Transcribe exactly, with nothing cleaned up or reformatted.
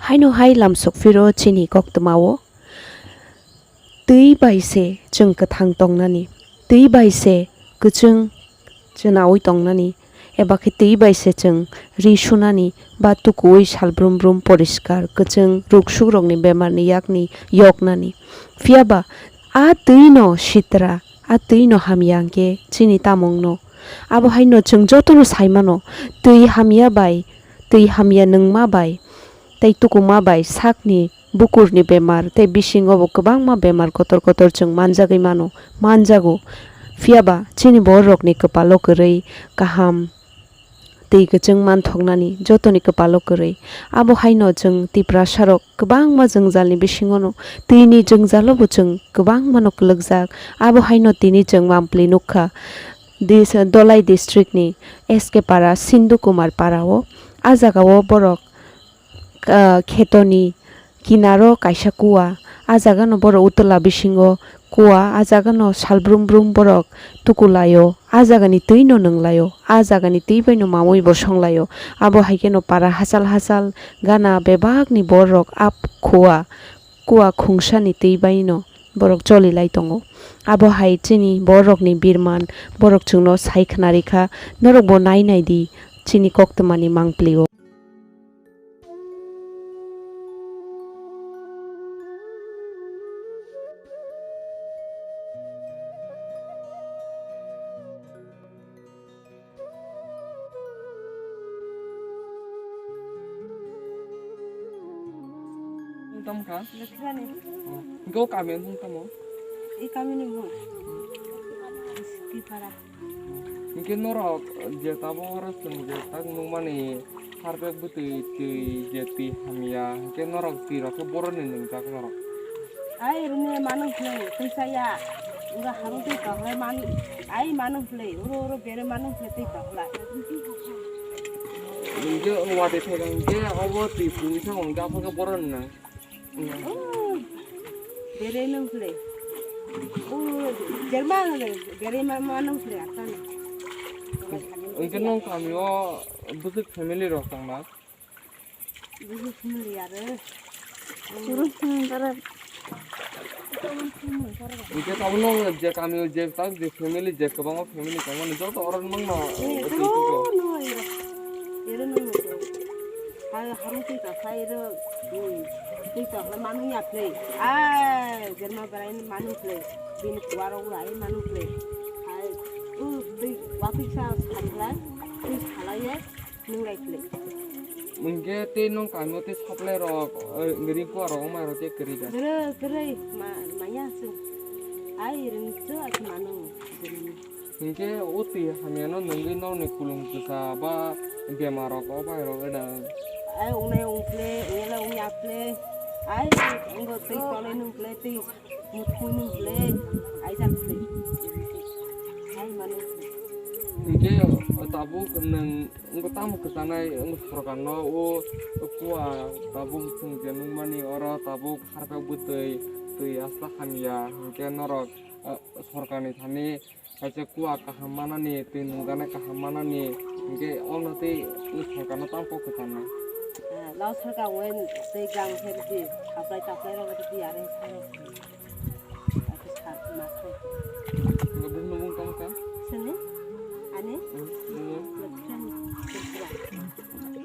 Haino hai lamsok phiro chini koktwmao twi bai se chwng kwthang tongnani, twi bai se kwchwng chwnaui tongnani, eba khe twi bai se chwng ri sunani ba tukuui sal brum brum poriskar kwchwng ruksuk rokni bemar ni yakni yoknani. Phiya ba a twi no sitra, a twi no hamya hwnkhe chini tamung no. Abo hai no chwng joto no sai mano, twi hamya bai, twi hamya nwngma bai tei tukuma bai sakni bukurni bemar tei bisingo bo kwbangma bemar kotor kotor chwng manjagwi mano, manjago. Phiya ba chini borok rokni kwpalo kwrwi kaham twi kwchwng manthoknani jotoni kwpalo kwrwi. Abo hai no chwng Tiprasa rok kwbangma jwngjalni bisingo no, twini jwngjalo bo chwng kwbangma no kwlwkjak. Abo hai no tini chwng mampli nukha Dis-, Dholai district ni S K Para, Sindhu Kumar Para o. A jaga o borok ah, khetoni kinaro kaisa kua, a jaga no borok utwla bisingo kua, a jaga no sal brum brum borok tuku laio, a jaga ni twi no nwng laio, a jaga ni twi bai no mamui bo song laio. Abo hai khe no para hachal hachal gana bebak ni borok a kua, kua khungsa ni twi bai no borok choli lai tongo. Abo hai chini borok ni birman, borok chwng no sai khna rikha, norok bo nai nai di chini koktwma ni mangpli o. Tamo kha? Lwkjani. Oh. Go kami ang tamo? I kami ni mo. Iski para. Hingke norok je tabuk oro chwng je tak nukmani harpek bwtwi twi je twi hamya, hingke norok twi rok khe boroni nwngjak norok. Ai rwngni manung phlai twi chaya, wngkha harung twi toklai man, ai manung phlai, uro uro bere manung phlai twi toklai. Hingke watwi thaigang hingke obo twi pungwi thangwi hingke aphakhe boroni nang. Oh, bere nung phlai. Oh, jerma, bere ma, ma nung phlai, atan. Hingke nung kamio bwswk family rok tongma? Bwswk family are. Puro family are. Hingke tabuk nung je kamio je tak je family je kwbangma family tongmani joto oro nungno. Eh, twi twi twi. Ero nung nung. Hai, harung twi ta sai ero. Hmm. Twi ta hoi manung ya play. Ai, jerma berai manung play. Bini kuwaro urai manung play. Hai, u twi watwi sa salai. Twi salai ye nung lai play. Mungke tei nung kamo tei supply rok, eh, ngiri kuwa rok mai rok tei kwrwi da. Kwrwi, kwrwi, ma, maya sung. Ai, ring chu ati manung. Hingke o twi hamyano nungwi nokni kulung kwsa ba bemar rok o bai rok eda. Ai ungnai ungkle, ungla ungya kle. Ai ungo twi tole nungkle twi muthu nungkle. Ai jak kle. Ai manu. Hingke tabuk nung wngkha tamo kwchanai wngkha sorkarno o kuwa tabuk chwng je nukmani oro tabuk harkar bwtwi twi aswk hamya hingke norok, ah, sorkarni thani kaisa kuwa kaham manani, twi nungjaknai kaham manani, hingke ono tei sorkarno tamo kok kwchanai. Ah, lao sorkar wen tei gang khe rwdi, apply taplai rok rwdi, are sa rok. Ako sa ma khe. Hingke bumung bumung tamo kha? Sini? Ani? Hmm, bumung. Lwkha ni.